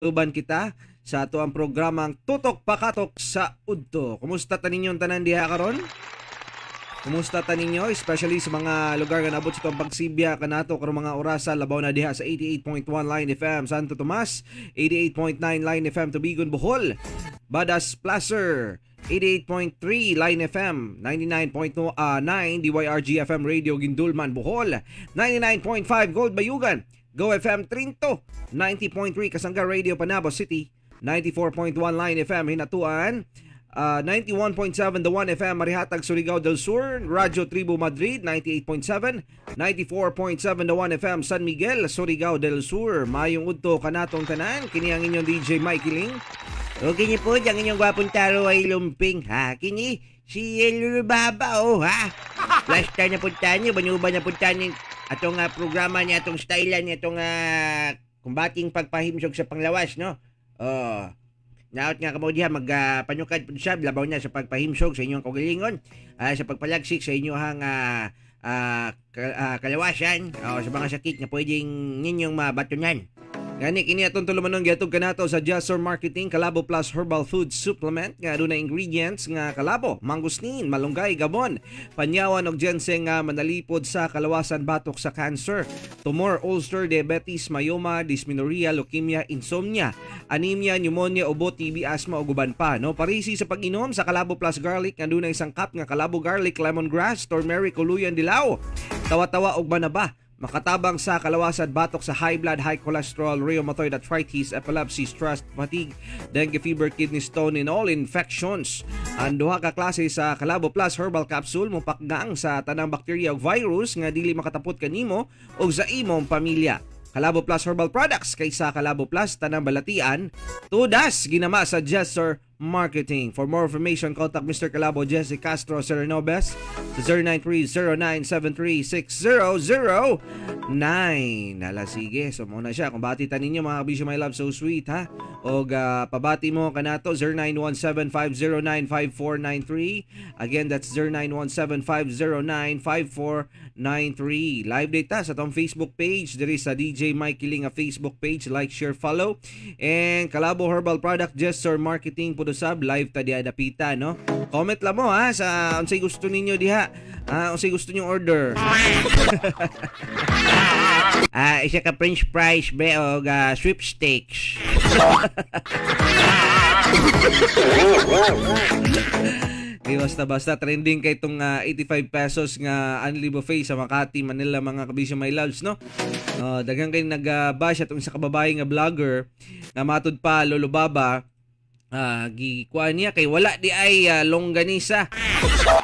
Uban kita sa ato ang programang Tutok Pakatok sa Udto. Kumusta ta ninyong tanan diha karon? Kumusta ta ninyo, especially sa mga lugar nga naabot sa itong pagsibya kanato karong mga orasa, labaw na diha sa 88.1 Line FM Santo Tomas, 88.9 Line FM Tubigon, Bohol, Badas Placer, 88.3 Line FM, 99.9 DYRG FM Radio Guindulman, Bohol, 99.5 Gold Bayugan, Go FM Trinto, 90.3 Kasangga Radio Panabo City, 94.1 Line FM Hinatuan, 91.7 The One FM Marihatag, Surigao del Sur, Radyo Tribu Madrid 98.7, 94.7 The One FM San Miguel, Surigao del Sur. Mayong udto kanatong tanan, kini ang inyong DJ Mikey Ling. Okay niyo po, ang inyong gwapong taro ay lumping, ha? Kini, si Lulu Baba, oh, ha? Last time na punta niyo, banuba na punta niyo atong programa niya, atong style niya, atong kumbating pagpahimsog sa panglawas, no? Oh, naot nga kamo diha magpanukad uh, siya labaw na sa pagpahimsog sa inyong kaugalingon, sa pagpalagsik sa inyong kalawasan, oh, sa mga sakit na pwedeng ninyong mabatunan. Gani kini atong tulumanon gihatod kanato sa Jasor Marketing Kalabo Plus Herbal Food Supplement nga aduna ingredients nga kalabo, mangosteen, malunggay, gabon, panyawan og ginseng nga manalipod sa kalawasan batok sa cancer, tumor, ulcer, diabetes, myoma, dysmenorrhea, leukemia, insomnia, anemia, pneumonia, ubo, TB, asthma ug uban pa, no? Parisi sa pag-inom sa Kalabo Plus Garlic nga aduna isang cup nga kalabo, garlic, lemongrass, turmeric, kuluyan, dilaw, tawa-tawa ug banaba. Makatabang sa kalawasan batok sa high blood, high cholesterol, rheumatoid arthritis, epilepsy, stress, fatigue, dengue fever, kidney stone, and all infections. Ang duha ka klase sa Kalabo Plus Herbal Capsule mopakgang sa tanang bakterya ug virus nga dili makatapot kanimo ug sa imong pamilya. Kalabo Plus Herbal Products, kaysa Kalabo Plus tanang balatian tudas ginama sa Jesser Marketing. For more information, contact Mr. Kalabo Jesse Castro Serenobes sa 0930-973-6009. Hala, sige. So, muna siya. Kung bati ta ninyo, mga kabisyo, my love, so sweet, ha? O pabati mo kanato 0917-509-5493. Again, that's 0917-509-5493. Live data sa atong Facebook page. Diri sa DJ Mike Kilinga Facebook page. Like, share, follow. And Kalabo Herbal Product, Gesture Marketing po sab live ta diha dapita, no? Comment lang mo ha sa unsay gusto ninyo diha. Ah, unsay gusto niyo order. Ah, isa ka french fries be og sweepstakes. Di basta-basta trending kay itong 85 pesos nga unli buffet sa Makati, Manila, mga kabisyo, my loves, no? Daghan kay nag-bash atong isa ka babae nga vlogger nga matud pa Lolo Baba, gikuan niya kay wala di ay longganisa.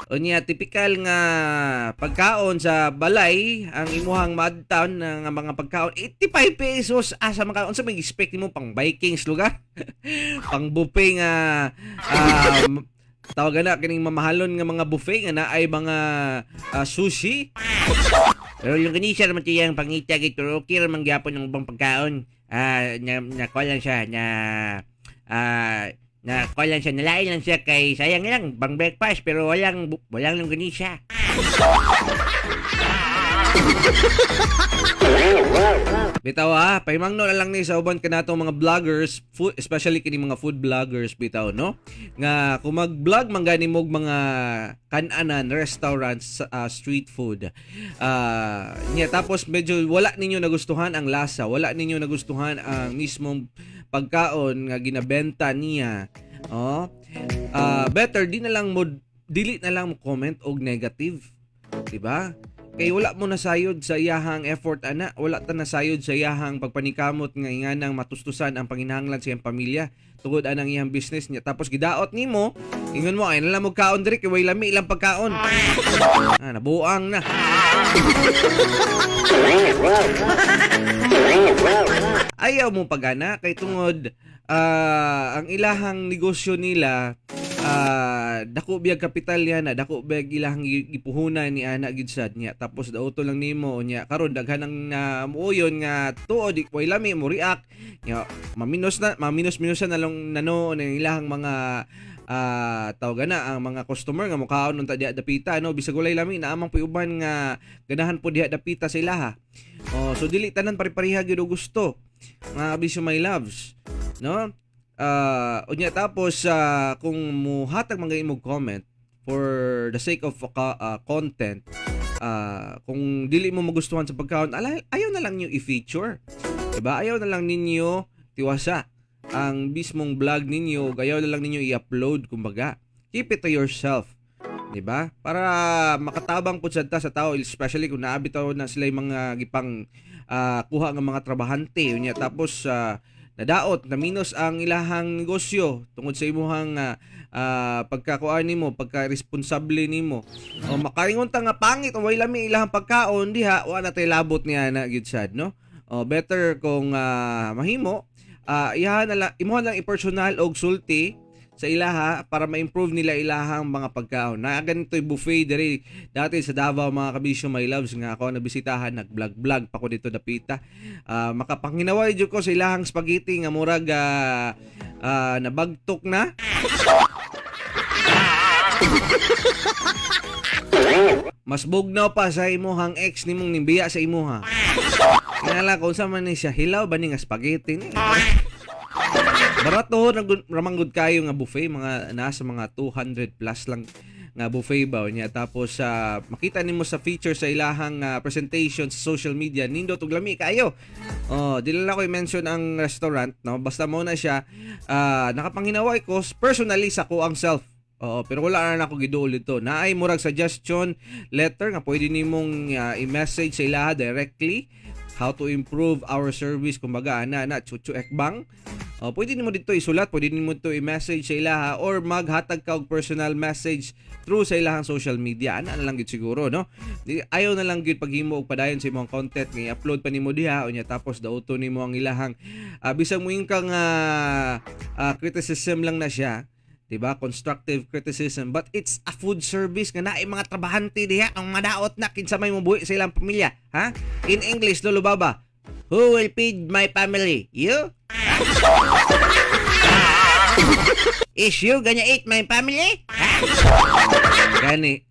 Unya tipikal nga pagkaon sa balay ang imuhang maadtown nga mga pagkaon, 85 pesos asa makaon sa may expect nimo pang Vikings lugar, pang buffet nga tawagan na kining mamahalon nga mga buffet nga naay mga sushi. Pero yung ganisa naman tiyang pangita kay okay ra man gyapon ang ubang pagkaon. Na kuwan lang siya na na kuwan lang siya, nalain lang siya kay sayang lang pang breakfast pero walang walang longganisa. Bitaw ha, pahimangno na lang ni sa uban kanatong mga vloggers, food, especially kini mga food vloggers bitaw, no? Nga kung mag-vlog man gani mo og mga kan-anan, restaurants, street food. Nya tapos medyo wala ninyo nagustuhan ang lasa, wala ninyo nagustuhan ang mismong pagkaon nga ginabenta niya. Oh. Better di na lang mo dili na lang mo comment og negative. Diba? Kay wala mo nasayod sa iyahang effort ana, wala ta nasayod sa iyahang pagpanikamot nga inganang matustusan ang panginahanglan sa iyang pamilya tungod anang iyang business niya. Tapos gidaot nimo, ingon mo ay nalang mo kaon diri kay way lami ilang pagkaon. Ah, nabuang na. Ayaw mo pagana kay tungod ang ilahang negosyo nila, dako biyag kapital yan na, dako biyag ilahang gipuhunan ni ana gid sad niya, tapos dauto lang nimo niya karon daghan ang muoyon nga tuod di way lami mo react niya, maminos na maminos minusan na lang nano ng ilahang mga tawagan na ang mga customer nga mukaon unta diha dapita, no, bisag walay lami naamang puy uban nga ganahan po diha dapita sa ilaha. Oh, so dili tanan pare-pareha gyud og gusto, mga kabisyo, my loves. No? Unya tapos kung muhatag man imong comment for the sake of content, kung dili mo magustuhan sa pagkaon, ayaw na lang niyo i-feature. Diba? Ayaw na lang ninyo tiwasa ang mismong vlog ninyo, ayaw na lang ninyo i-upload kumbaga. Keep it to yourself. 'Di ba? Para makatabang pud sad ta sa tao, especially kung naa bitaw na sila yung mga gipang kuha nga mga trabahante unya tapos nadaot na minus ang ilahang negosyo tungod sa imuhang pagkakuan nimo, pagka-responsable nimo. O makaingon ta nga pangit o way lami ilahang pagkaon diha, wa na tay labot niya na gyud sad, no? O better kung mahimo, iyahan na lang, imuha lang i-personal og sulti sa ilaha para ma-improve nila ilahang mga pagkaon. Na ganito yung buffet diri dati sa Davao, mga kabisyo, my loves, nga ako nabisitahan, nag-vlog-vlog pa ko dito dapita. Makapanghinaway jud ko sa ilahang spaghetti nga murag nabagtok na. Mas bugnaw pa sa imuhang ex nimong nimbiya sa imuha. Tingala kung sa man ni siya, hilaw ba ni nga spaghetti ni? Barato ramanggod kayo nga buffet, mga nasa mga 200 plus lang nga buffet ba niya. Tapos makita nimo sa feature sa ilahang presentation sa social media, nindot og lami kayo. Oh, dili lang ko i-mention ang restaurant, no, basta mo na siya nakapanghinaway ko personally sa ko ang self. Oo, pero wala na ako giduol dito. Naay murag suggestion letter nga pwede nimong i-message sa ilaha directly how to improve our service kumbaga, ana na chuchu ekbang. Oh, pwede nimo dito isulat, pwede nimo dito i-message sa ilaha or maghatag ka og personal message through sa ilahang social media. Ana na lang gyud siguro, no? Di, ayaw na lang gyud paghimo og padayon sa imong content nga i-upload pa nimo diha unya tapos dauto nimo ang ilahang bisag mo kang criticism lang na siya, 'di ba? Constructive criticism, but it's a food service nga naay mga trabahante diha ang madaot na kinsa may mobuhi sa ilang pamilya, ha? In English, Lolo Baba, who will feed my family? You? Is you gonna eat my family? Ha? Gani.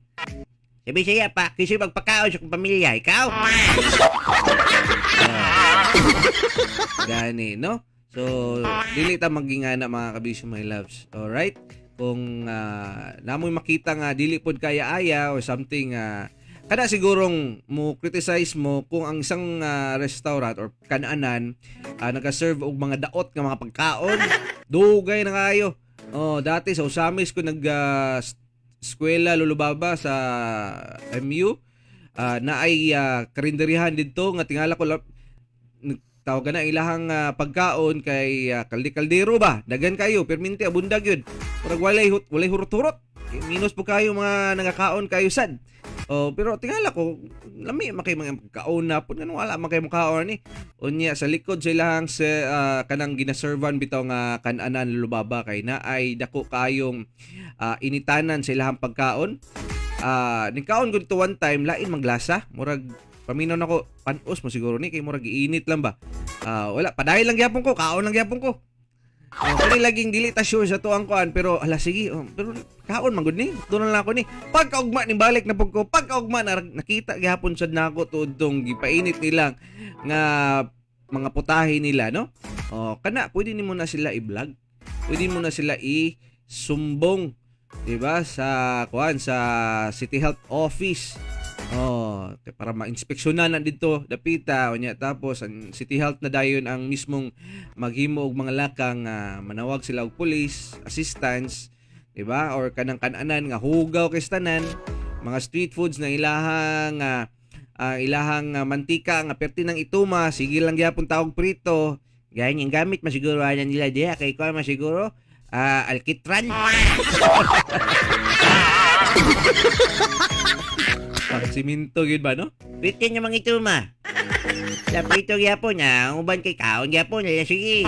Sabi siya pa, kasi magpakaon sa kong pamilya, ikaw? Gani, no? So, dili ta magingana, mga kabisyo, my loves. Alright? Kung namoy makita nga dili pod kaya-aya or something, kada sigurong mo criticize mo kung ang isang restaurant or kananan naka-serve og mga daot nga mga pagkaon, dugay na kayo. Oh, dati sa Osamis ko nag eskwela, Lulubaba, sa MU, na ay karinderihan didto nga tingala ko tawag na ilahang pagkaon kay kaldi-kaldero ba, dagan kayo perminti, abundag yun, murag walay hurot-hurot. Eh, minus po kayo mga nangakaon kayo sad. Oh, pero tingala ko lami man kay mga pagkaon na pud, nganong wala man kay mukaon ni. Unya sa likod sa ilahang sa kanang ginaservan bitaw nga kananan, Lulubaba, kay naay dako kayong initanan sa ilahang pagkaon. Nikaon ko dito one time, lain maglasa, murag paminaw nako, panos mo siguro ni kay murag giinit lang ba. Wala, padayon lang gyapon ko, kaon lang gyapon ko. Oh, kani laging dili ta sure sa tuang kuan, pero ala sige, oh, pero kaon man gud ni. Tunon lang ako ni. Pagkaugma ni balik na pug ko, pagkaugma na nakita gyapon sad nako tuod tong gipainit nilang nga mga putahe nila, no? Oh, kana pwede nimo na sila i-vlog. Pwede mo na sila i-sumbong, 'di ba? Sa kuan, sa City Health Office. Oh, kay para ma-inspeksyonan na dito dapita unya tapos ang City Health na dayon ang mismong maghimo og mga lakang manawag sila og police assistance, 'di ba? Or kanang kananan nga hugaw kay tanan, mga street foods na ilahang ilahang mantika nga perti ng ituma, sige lang gyapon tawag prito. Ganyan gamit masiguro ana nila diha kay kuan masiguro alkitran. Pang siminto gyud ba, no? Pwede niya mga ituma. Sa prito gyapon na, ang uban kay kaon gyapon, ala sige.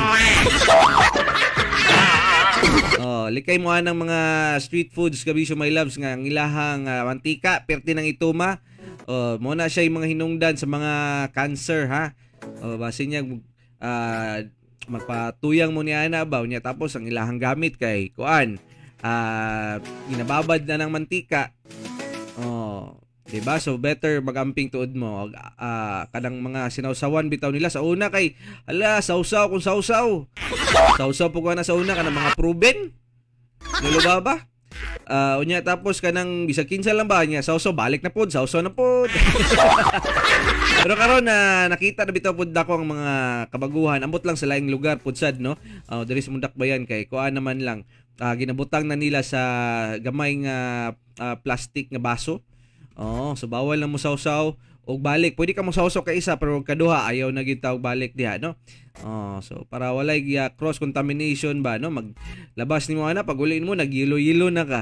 Oh, likay mo anang mga street foods, kabisyo, my loves, nga ang ilahang mantika perti ng ituma. Oh, mo na siya yung mga hinungdan sa mga cancer, ha. Oh, base niya magpatuyang mo niya na ba niya tapos ang ilahang gamit kay kuan ginababad na ng mantika. Oh, 'Di ba? So better magamping tuod mo og kanang mga sinawsawan bitaw nila sa una kay hala, sawsaw kung sawsaw. Sawsaw po ko na sa una kanang mga proven. Lolo Baba. Unya tapos kanang bisag kinsa lang ba niya, sawsaw balik na pod, sawsaw na pod. Pero karon na nakita na bitaw pud nako ang mga kabaguhan, ambot lang sa laing lugar pud sad, no. Diri sa Mundakbayan kay kuan naman lang, ginabutang na nila sa gamay nga plastic nga baso. Oo, so bawal na mo sawsaw og balik. Pwede ka mo sawsaw kay isa pero kaduha ayaw na gyud tawag balik diha, no. Oh, so para walay cross contamination ba, no, maglabas nimo ana, pag uli mo nagyilo-yilo na ka.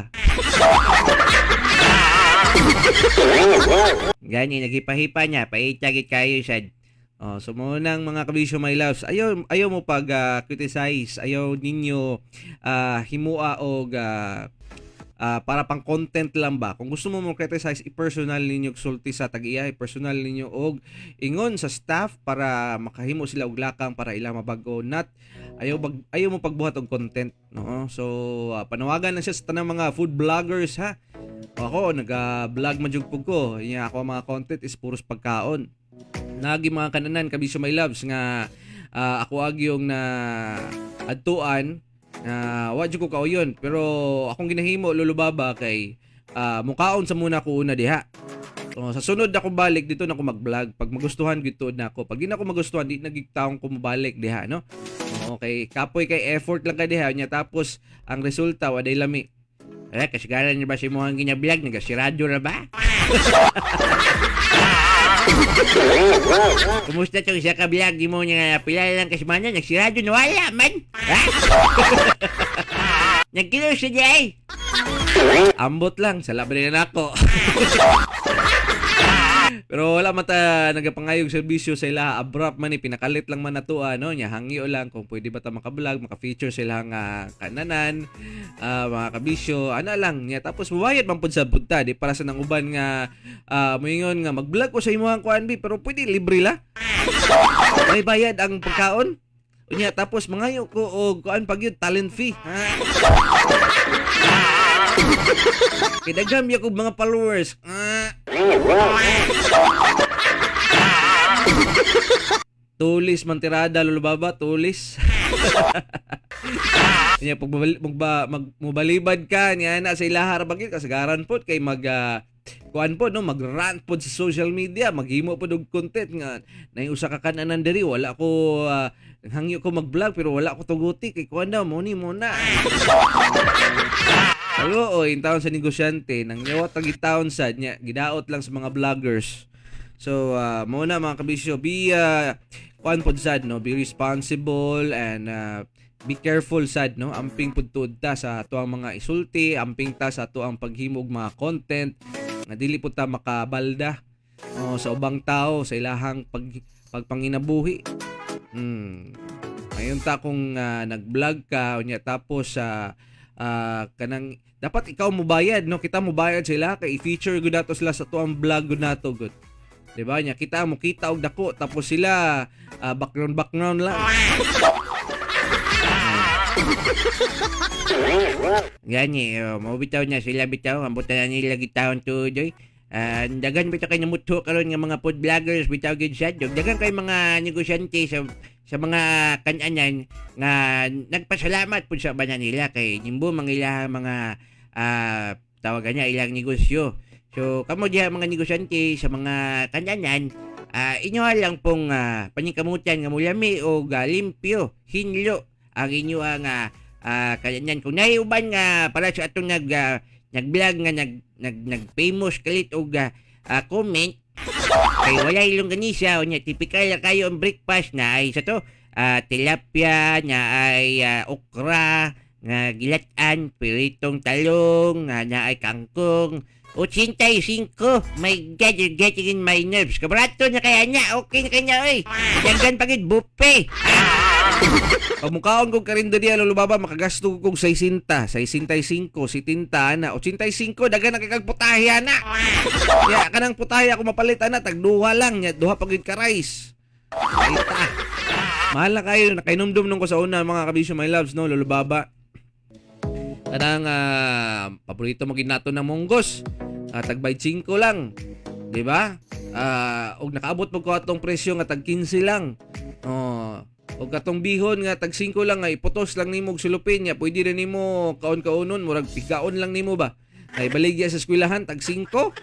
Gani nagipahipa niya, paita gid kayo sad. Oh, so mo nang mga kabisyo, my loves, ayaw ayaw mo pag criticize, ayaw ninyo himua og para pang content lang ba. Kung gusto mo mo criticize, i-personal ninyo og sulti sa tag-iya, i-personal ninyo og ingon sa staff para makahimo sila og lakang para ilang mabago, not ayaw bag, ayaw mo pagbuhat og content, no? So panawagan na siya sa tanang mga food vloggers, ha. Ako naga-vlog man jud pud ko. Nya ako ang mga content is puros pagkaon. Nagi mga kananan, kabisyo, my loves, nga ako agyong na adtuan nga wa jud ko kauyon, pero akong ginahimo, Lolo Baba, kay mukaon sa muna ko una diha. So, sa sunod ako balik dito na ako mag-vlog. Pag magustuhan gyud tuod na ako. Pag di na ako magustuhan, di na gyud taong ko mobalik diha, no. Okay, kapoy kay effort lang ka diha nya tapos ang resulta waday lami. Eh, kasagaran niya ba sa imong gina-vlog nagasirado ra ba? Kumusta tong isa ka vlog mo niya nga pila lang ka semana nagsirado na wala man? Ha? Nagkilo siya di ay. Ambot lang, sa laban na nako. Pero wala mata nagapangayog serbisyo sa ila, abrupt man ni, pinakalit lang man nato, ano nya, hangyo lang kung pwede ba ta maka-vlog, maka-feature sa ilang kananan, mga kabisyo, ana lang nya, tapos mubayad man pud sa punta, di para sa nang uban nga moingon nga mag-vlog ko sa imong kuan bi, pero pwede libre la. May bayad ang pagkaon. Unya tapos mangayo ko og kuan pag yun, talent fee. Ha? Kay daghan biya kog mga followers. Ah. Tulis man tirada, Lolo Baba, tulis. Nya pag magba, mag, mobalibad ka niya na sa ilahar bagit kasagaran pod kay mag kuan pod, no, mag-rant pod sa social media, maghimo pod og content nga nay usa ka kananan diri, wala ko hangyo ko mag-vlog pero wala ko tuguti kay kuan daw mo ni mo na. Alo, o, in taon sa negosyante, nang yawat ang taon sa niya, gidaot lang sa mga vloggers. So, mo na mga kabisyo, be kuan pod sad, no, be responsible and be careful sad, no. Amping pud tuod ta sa atuang mga isulti, amping ta sa atuang paghimog mga content nga dili pud ta makabalda, oh, sa ubang tao sa ilahang pagpanginabuhi. Ngayon ta kung nag-vlog ka unya tapos sa kanang dapat ikaw mo bayad, no, kita mo bayad sila kay i-feature gud nato sila sa tuang vlog gud nato gud. Di ba nya kita mo kita og dako tapos sila background background lang. Gani, oh, mo bitaw niya sila bitaw, ambot na nila gitawon tudoy. Ah, dagan bitaw kay namutho karon nga mga food vloggers bitaw gid sad. Dagan kay mga negosyante sa mga kananan nga nagpasalamat pud sa bana nila kay nimbo mga ilahang mga tawagan niya ilang negosyo. So kamo diha mga negosyante sa mga kananan, inyo lang pong paningkamutan nga mulami o limpyo, hinlo ang inyo ang kanyan kung naiuban nga para sa atong nag-vlog nga nag nag nag-famous kalit og comment kay walay longganisa, unya tipikal na kayo ang breakfast na ay sa to tilapia na ay okra nga gilatan, piritong talong nga na ay kangkong 85. My God, you're getting in my nerves. Kabrato na kaya niya, okay na kanya, oy, daghan pagid buffet. Pag mukaon kog karinderya, Lolo Baba, makagasto kog 60, 65, 70 ana, 85 dagan na kay kag putahe ana. Ya kanang putahe ako mapalit ana, tag duha lang nya, duha pa gyud ka rice. Ay ta. Mahal na kayo, nakainomdom nung ko sa una, mga kabisyo, my loves, no, Lolo Baba. Kanang paborito mo gid nato ng munggos. Tag 5 lang. Di ba? Og nakaabot mo ko atong presyo nga tag 15 lang. Oh, og katong bihon nga tag 5 lang nga iputos lang nimo og sulupin niya, pwede rin nimo kaon-kaonon, murag pigaon lang nimo ba. Ay baligya sa eskwelahan tag 5. Oh.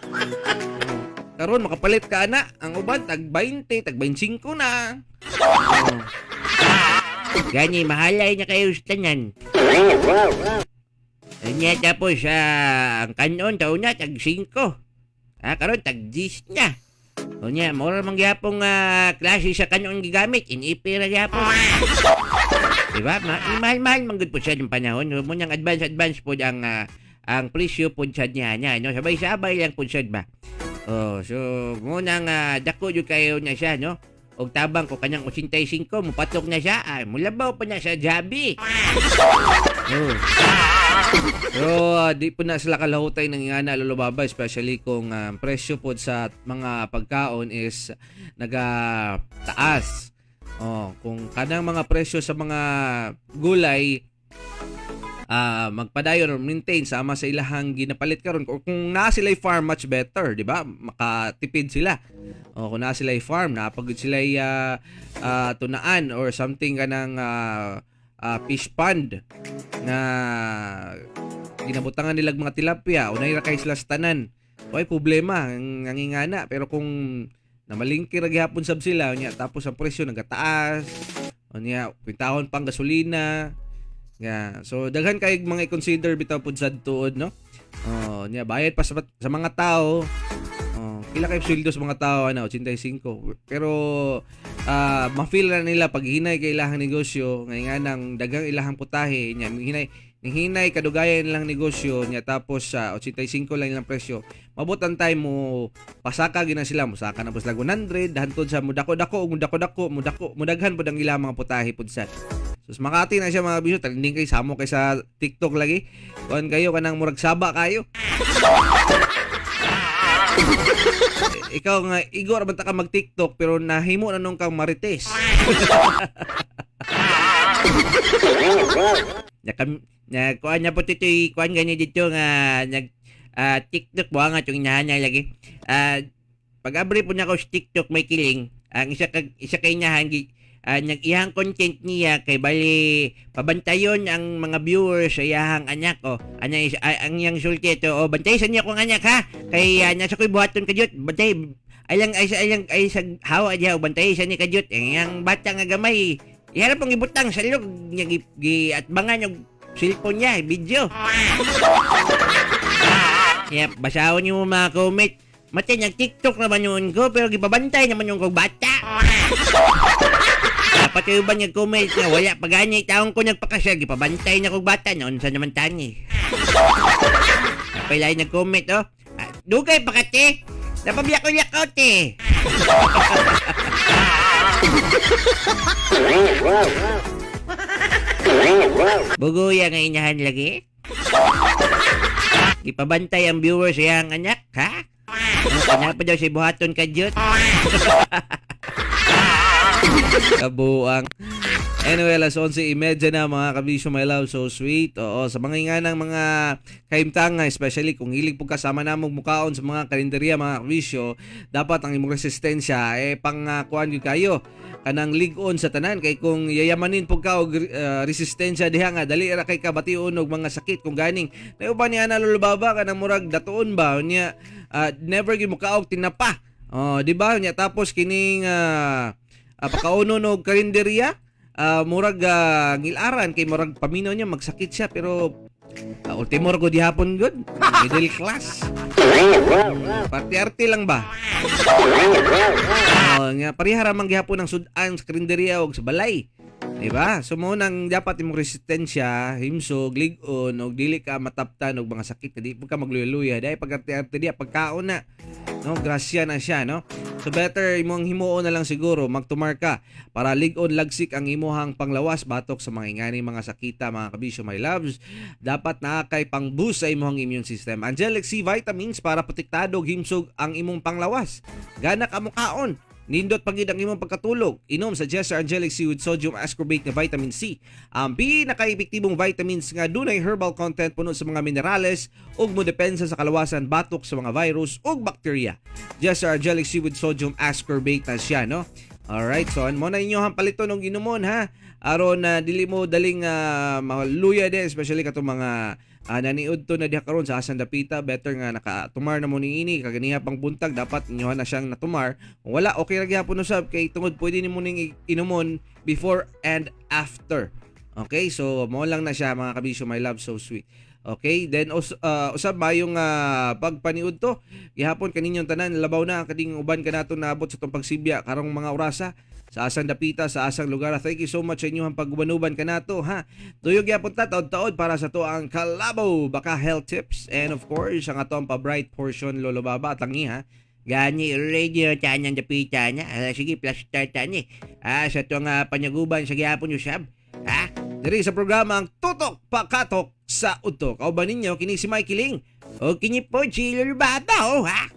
Karon makapalit ka ana, ang uban tag 20, tag 25 na. Oh. Gani, mahalay na kayo sa tanan. Nya, tapos, ang kanon, taon na, tag 5. Karon tag 10 na. O nya, mura man gyapong klase sa kanon gigamit, inipira gyapon. Diba? Mahal-mahal man gud po siya ng panahon. Mo nang advance advance po ang presyo po sad niya niya, no? Sabay-sabay lang po sad ba. Oh, so mo nang dako jud kayo na siya, no? Og tabang ko kanyang 85, mupatok na siya, ay mulabaw pa na sa Jabi. Oh. Pero di po na sila kalahutay ng ingana, Lolo Baba, especially kung presyo po sa mga pagkaon is nagataas. Oh, kung kanang mga presyo sa mga gulay magpadayon or maintain sama sa ilahang ginapalit karon, or kung naa sila farm, much better, di ba? Makatipid sila. O kung naa sila farm, napagod sila tunaan or something kanang fish pond na ginabutangan nilag mga tilapia, unay ra kay sila sa tanan. Way problema ang nangingana, pero kung namalingki ra gihapon sab sila unya, tapos ang presyo nagataas unya, kwintahon pang gasolina nga, so daghan kay mga i-consider bitaw pud sad tuod, no? Oh, nya bayad pa sa mga tao. Oh, pila kay sweldo sa mga tao ano, 85, pero ma-feel na nila pag hinay kay ilahang negosyo ngay nga nang daghang ilahang putahe nya, hinay hinay kadugayan nilang negosyo niya, tapos sa 85 lang ilang presyo, mabot ang time mo pasaka gina sila, musaka na po sila 100 hantod sa mudako-dako ug mudako-dako mudako mudaghan pud ang ilang mga putahe pud sad. So sa Makati na siya, mga bisyo, trending kay samo kay sa TikTok lagi. Kuan kayo kanang murag saba kayo. Eh, ikaw nga igor man ta ka mag TikTok pero nahimo na nung kang marites. Nakam na kuan na po titoy kuan gani dito nga nag TikTok ba nga itong inahanay lagi. Pag abre po na ako sa TikTok, may kiling ang isa kay inahan gi nag-iyang content niya kay bali pabantayon ang mga viewers sa iyahang anak, oh. Ana is, ang iyang sulti ito, oh, bantay sa niya kong anak ha, kay nasa ko'y buhaton kadyot, bantay ay lang ay sa ay lang ay sa hawa diha, bantay sa ni kadyot ang iyang bata nga gamay. Iharap ang ibutang sa log niya, gi atbangan yung cellphone niya, video. Yep, basahon niyo mga comment. Mate, nag-TikTok naman yun ko, pero gibabantay naman yung kong bata. Dapat kayo ba nag-comment nga wala pa gani taong ko nagpakasya, gipabantay na kong bata, noon sa naman tani. Napay lain nag-comment, oh. Dugay pa ka, te. Napabiyak ko lakaw, te. Bugoya nga inahan lagi. Gipabantay ang viewers sa iyang anak, ha? Ano, pa daw si buhaton ka, Jut? Kabuang. Anyway, alas 11:30 na, mga kabisyo, my love, so sweet. Oo, sa mga nga ng mga kaimtanga, especially kung hilig po kasama na mong mukaon sa mga karinderya, mga kabisyo, dapat ang imong resistensya eh pang kuan gyud kayo kanang lig-on sa tanan, kay kung yayamanin pug ka og resistensya diha nga dali ra kay kabation og mga sakit, kung ganing nauban niya na, Lolo Baba, kanang murag datuon ba niya, never gyud mukaog tinapa. Oh, di ba niya? Tapos kining pakaunon og karinderya, murag ngilaran kay murag paminaw niya magsakit siya, pero ultimo ra gud gihapon gud middle class. Parte-arte lang ba? Oh, nga pareha ra man gihapon ang sud-an sa karinderya og sa balay. Diba? So mo nang dapat imong resistensya, himsog, lig-on, og dili ka mataptan og mga sakit, di po ka magluya-luya dahil pag arte-arte diya pagkaon na. No, grasya na siya, no? So better imong himuon na lang siguro magtumar ka para lig-on lagsik ang imuhang panglawas batok sa mga ingani mga sakita, mga kabisyo, my loves. Dapat naa kay pang-boost sa imong immune system. Angelic C vitamins para protektado ug himsog ang imong panglawas. Gana ka mukaon. Nindot pagid ang imong pagkatulog. Inom sa Jester Angelic Seaweed Sodium Ascorbate nga vitamin C. Ang pinaka-epektibong vitamins nga dunay herbal content, puno sa mga minerales ug modepensa sa kalawasan batok sa mga virus ug bakterya. Jester Angelic Seaweed Sodium Ascorbate na siya, no? Alright, so mo na inyo paliton og inumon ha. Aron na dili mo daling maluya de, especially katong mga naniud to na diha karon sa Asan Dapita, better nga nakatumar na mo niini kaganiha pang buntag, dapat inyo na siyang natumar. Kung wala, okay ra gyapon usab kay tungod pwede nimo ning inumon before and after. Okay, so mo lang na siya, mga kabisyo, my love, so sweet. Okay, then usab mayong pagpaniud to. Gihapon kaninyong tanan, labaw na kaning uban kanato naabot sa tong pagsibya karong mga orasa sa asang dapita, sa asang lugar. Thank you so much sa inyong pag-uban-uban kanato ha. Duyog gyapon ta taod-taod para sa to ang Kalabo Baka Health Tips and of course ang ato ang pa-bright portion, Lolo Baba at tangi ha. Gani radio tanan dapita na. Ah, sige, plus start tani. Ah, sa tuwang panyaguban sa gyapon usab. Ha? Diri sa programa ang Tutok Pakatok sa Utok. Kauban ninyo kini si Mikey Ling. O kini po si Lolo Baba oh ha.